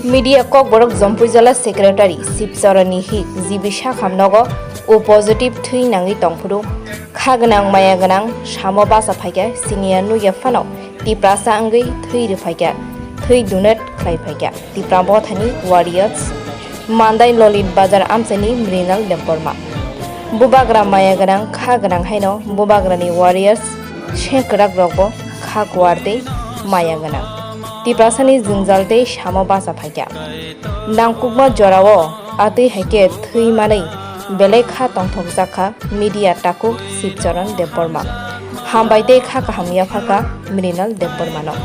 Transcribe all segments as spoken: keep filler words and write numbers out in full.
Media kokborok Jompuijala Secretary Sibchorani hik G B Sakham nogo O positive thwi nangwi tongphuru kha gwnang maya gwnang samo basa phaikha siniya nukya phano Tiprasa wngwi thwi rwphaikha, thwi donate khlai phaikha Tipra Mothani Warriors Mandai Lolit Bazar amchaini Mrinal Debbarma. Bubagra maya gwnang kha gwnang haino Bubagrani Warriors sengkwrak rokbo kha kuar tei maya gwnang. Tiprasani jwngjal tei samo basa phaikha. Nangkukma jorao atwi hai khe thwi manwi belai kha tongthokjak kha media takhuk Sibcharan Debbarma. Hambai tei kha kaham yapha kha Mrinal Debbarmano.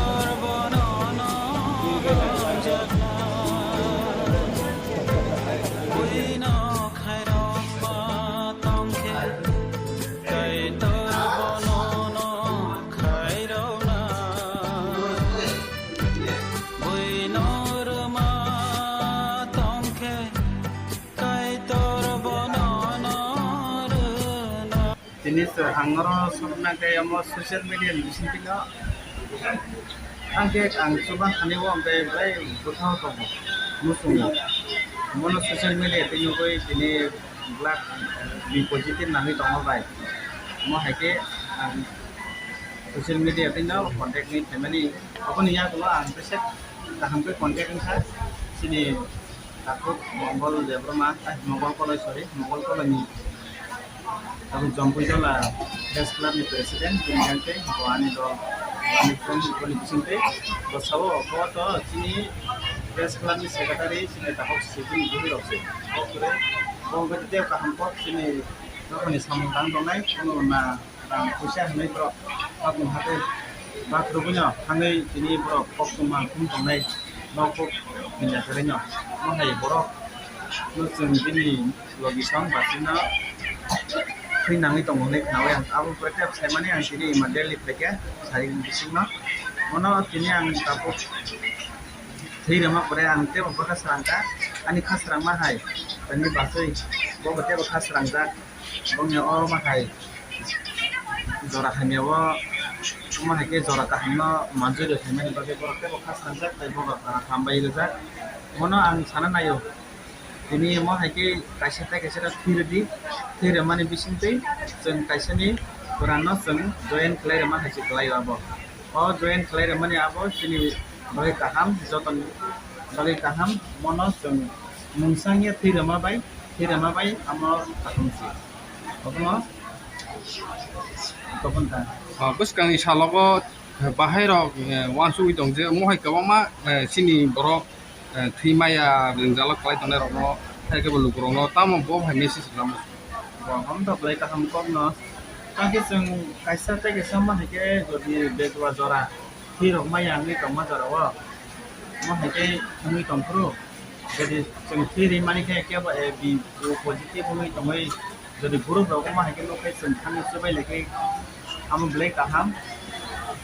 Tini se ang oro sokna khe omo social media ni bisingtwi no. Ang khe ang chuba thani o hwnkhe belai bwthang tongo, muchungo. Omono social media twi nugwi tini black ni positive nangwi tongo bai. Omo hai khe ang social media twi no contact ni phaimani. Aboni yagulo ang kisa kaham khe contact wngkha chini takhuk Mongol Debbarma, ah, Mongol Koloi, sorry, Mongol Koloi ni Abo Jompuijala Press Club ni President, tini yang tei bo ani dol, ani friend, boni bising tei bo sabo, bo to chini Press Club ni Secretary, chini takhuk sijin bwrwi rok se. Bo kore, bo hwnkhe tei kaham kok chini dophani samung tang tongnai, kuno na rang puisa hwnwi borok hakung hakhe bak rwgwino thangwi tini borok koktwma khum tongnai. Nokok hinjakarino mohai borok no chwng bini logi song basino thwi nangwi tongo hinwi khnaui ang abo pore tei saimani ang tini ima Delhi phaikha sari bisingno. Mono tini ang tabuk thwi rwma pore ang teibo bwkha srangkha ani kha srangma hai tini basui bobo teibo kha srangjak. Bongni oro ma hai jora hamya o, ma hai khe jora kaham no manjui rw phaimani bagwi borok teibo kha srangjak tei borok hambai rwjak. Mono ang sana naio, tini mo hai khe kaisa tei kaisa khe thwi rwdi, thwi rwmani bisingtwi chwng kaisani kwran no chwng join khlai rwma hai se kwlaio abo. O join khlai rwmani abo chini bagwi kaham, jotoni bagwi kaham, mono chwng mungsang ya thwi rwma bai, thwi rwma bai amo kaham se. Obono, obono ta. Ah, bwskangni salogo, eh, bahai rok, eh, uansugwi tong je, mohai kwbangma, eh, chini borok, eh, thwi maya rwngjalo khlai tongnai rokno, hai khe bo lukurokno tamo bo hai message rwlamo. Bo hamto belai kaham kokno. Tangkhe chwng kaisa tei kaisa ma hai khe jodi bek ba jora thwi rok maya wngwi tongma jorao, mo hai khe wngwi tongphuru. Jodi chwng thwi rimani khe kebo A B O positive wngwi tongwi, jodi group rok wngma hai khe nukhe chwng thangwi chubai lai khe amo belai kaham.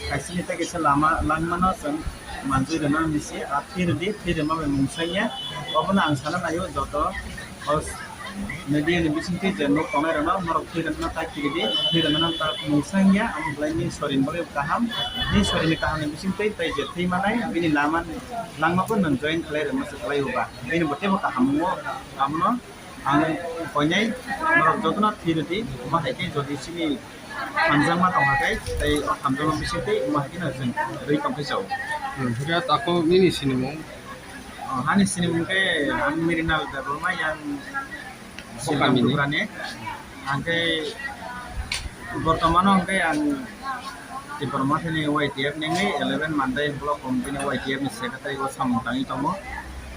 Kaisini tei kaisa lama langmano chwng manjui rwna misi, a thwi rwdi, thwi rwma bai mung sanya. Obono ang sana naio joto o media ni bisingtwi je nuk tongnai rokno norok thwi rwna ta kiridi, thwi rwna ta mung sanya, amo belai ni sorin bagwi kaham. Ni sorin ni kaham ni bisingtwi tei je thwi manai bini lama langma bo nwng join khlai rwma se khlai uba. Bini bo teibo kaham wngo, abono ang koinai norok jotono thwi rwdi, omo hai khe jodi chini hamjakma tongkha khe tei o hamjakma bisingtwi omo hai kheno chwng rwi tongphai chao. Hmm, hwnkhe takhuk nini sinimung? O, ani sinimung khe ang Mirinal Debbarma, yang Bokani ni? Silbam Dugrani. Ang khe bortomano hwnkhe ang Tipra Mothani Y T F ni wngwi eleven Mandai Block Committee ni Y T F ni secretary o samung tangwi tongo.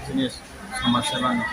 Chini Samaj Seva ni.